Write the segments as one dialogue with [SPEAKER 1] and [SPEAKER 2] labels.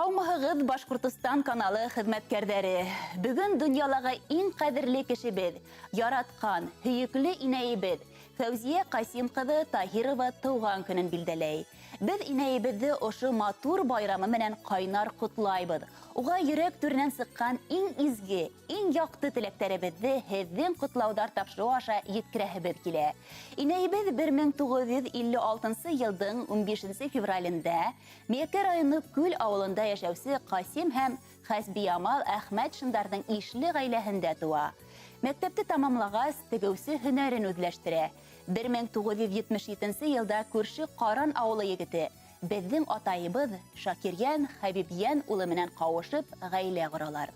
[SPEAKER 1] Һаумыһығыҙ, Башҡортостан каналы хеҙмәткәрҙәре! Бөгөн донъялағы иң ҡәҙерле кешебеҙ, яратҡан, һөйөклө инәйебеҙ Фәүзиә Ҡасим ҡыҙы Таһирова тыуған көнөн билдәләй. Беҙ инәйебеҙҙе ошо матур байрамы менән ҡайнар ҡотлайбыҙ. Уға йөрәк түренән сыҡҡан иң изге, иң яҡты теләктәребеҙҙе һеҙҙең ҡотлауҙар тапшырыу аша еткерәһебеҙ килә. Инәйебеҙ 1956 йылдың 15 февралендә Миәкә районы Күл ауылында йәшәүсе Ҡасим һәм Хәсбиямал Әхмәтшиндарҙың ишле ғаиләһендә тыуа. Мәктәпте тамамлағас, тегеүсе һөнәрен үҙләштерә. 1977 йылда күрше Ҡаран ауылы егете, беҙҙең атайыбыҙ Шакирйән Хәбибйән улы менән ҡауышып ғаилә ҡоралар.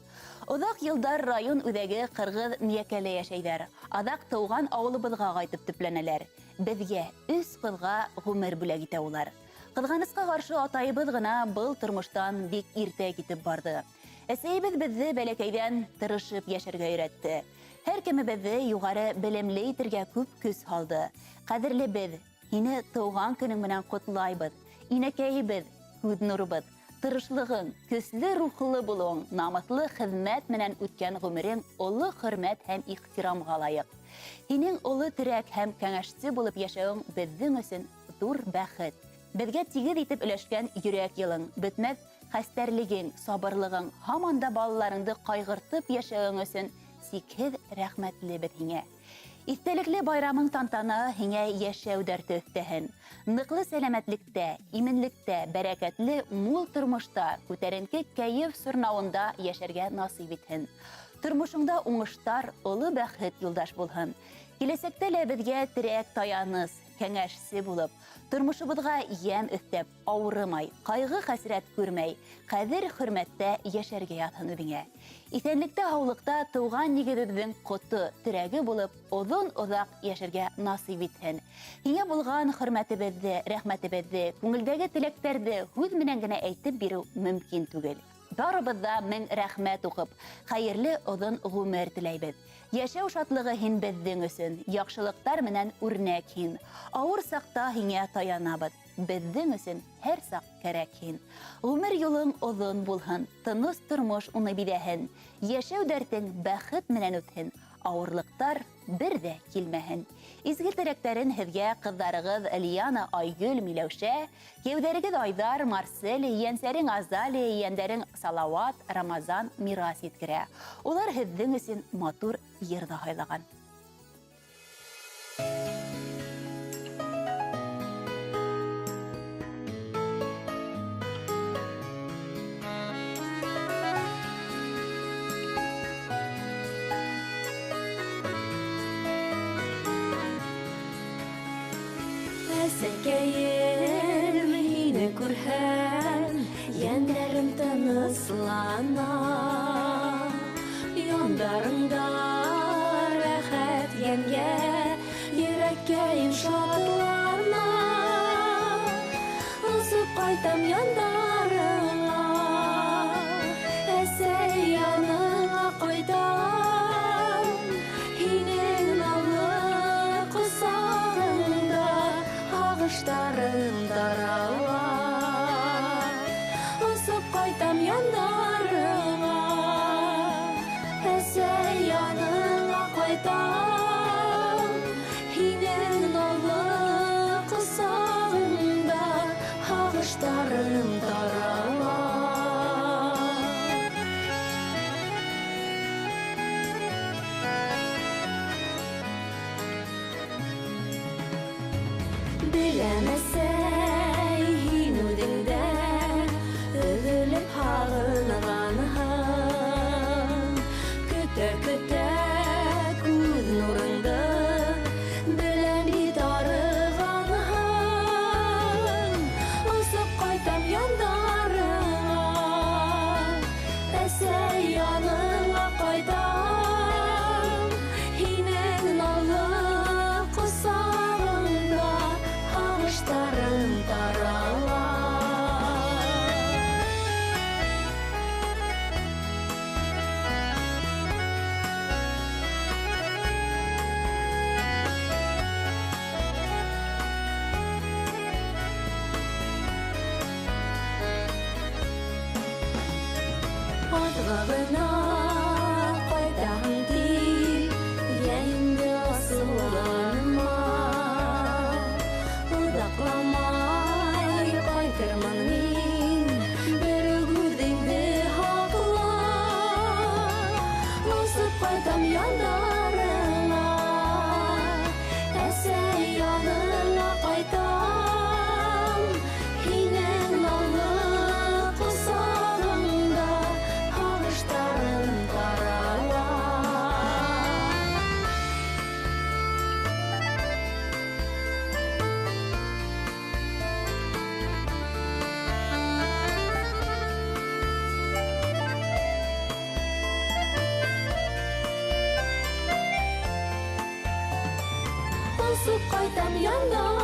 [SPEAKER 1] Оҙаҡ йылдар район үҙәге Ҡырғыҙ Миәкәлә йәшәйҙәр. Аҙаҡ тыуған ауылыбыҙға ҡайтып төпләнәләр. Беҙгә, өс ҡыҙға ғүмер бүләк итә улар. Ҡыҙғанысҡа ҡаршы, атайыбыҙ ғына был тормоштан бик иртә китеп барҙы. Әсәйебеҙ беҙҙе бәләкәйҙән тырышып йәшәргә өйрәтте. Һәр кемебеҙҙе юғары белемле итергә күп көс һалды. Ҡәҙерлебеҙ, һине тыуған көнөң менән ҡотлайбыҙ. Инәкәйебеҙ, күҙ нурыбыҙ, тырышлығың, көслө рухлы булыуың, намыҫлы хеҙмәт менән үткән ғүмерең оло хөрмәт һәм ихтирамға лайыҡ. Һинең оло терәк һәм кәңәшсе булып йәшәүең беҙҙең өсөн ҙур бәхет. Беҙгә тигеҙ итеп өләшкән йөрәк йылың, бөтмәҫ хәстәрлегең, сабырлығың, һаман да балаларыңды ҡайғыртып йәшәүең өсөн сикһеҙ рәхмәтлебеҙ һиңә. Иҫтәлекле байрамың тантана һиңә йәшәү дәрте өҫтәһен. Ныҡлы сәләмәтлектә, именлектә, бәрәкәтле мул тормошта, күтәренке кәйеф сорнауында йәшәргә насип итһен. Тормошоңда уңыштар, оло бәхет юлдаш булһын. Киләсәктә лә беҙгә терәк, таяныс, кәңәшсе булып, тормошобоҙға йәм өҫтәп, ауырымай, ҡайғы-хәсрәт күрмәй, ҡәҙер-хөрмәттә йәшәргә яҙһын үҙеңә. Иҫәнлектә, һаулыҡта тыуған нигеҙебеҙҙең ҡото, терәге булып, оҙон-оҙаҡ йәшәргә насип итһен. Һиңә булған хөрмәтебеҙҙе, рәхмәтебеҙҙе, күңелдәге теләктәрҙе һүҙ менән генә әйтеп биреү мөмкин түгел. Барыбыҙ ҙа мең рәхмәт уҡып, хәйерле оҙон ғүмер теләйбеҙ. Йәшәү шатлығы һин беҙҙең өсөн, яҡшылыҡтар менән үрнәк һин. Ауыр саҡта һиңә таянабыҙ, беҙҙең өсөн һәр саҡ кәрәк һин. Ғүмер юлың оҙон булһын, тыныс тормош уны биҙәһен. Йәшәү дәртең бәхет менән үтһен, ауырлыҡтар бер ҙә килмәһен. Изге теләктәрен һеҙгә ҡыҙҙарығыҙ Лиана, Айгөл, Миләүшә, кейәүҙәрегеҙ Айҙар, Марсель, ейәнсәрең Азалия, ейәндәрең Салауат, Рамазан, Мирас еткерә. Улар һеҙҙең өсөн матур йыр ҙа һайлаған.
[SPEAKER 2] Әсәкәйем, һине күрһәм, йәндәрем тыныслана. Яндарыңда рәхәт йәнгә, йөрәккәйем шатлана. Осоп ҡайтам яндарыңа, әсәй яныңа ҡайтам. Һинең наҙлы ҡосағыңда һағыштарым тарала. Осоп ҡайтам яндарыңа, әсәй яныңа ҡайтам. Һинең наҙлы ҡосағыңда һағыштарым тарала. Беләм, әсәй, һин үҙеңдә өҙөлөп һағынғанһың. Көтә-көтә күҙ нурыңды, беләм бит арығанһың. Осоп ҡайтам яндарыңа, әсәй яныңа ҡайтам. Һинең наҙлы ҡосағыңда һағыштарым Яҙға ғына ҡайтаһың тип, йә инде асыуланма. Оҙаҡламай ҡайтырмын мин, бер үҙеңде һаҡла. Осоп ҡайтам яндарыңа, әсәй яныңа ҡайтам. Һинең наҙлы ҡосағыңда һағыштарым тарала. Осоп ҡайтам яндарыңа.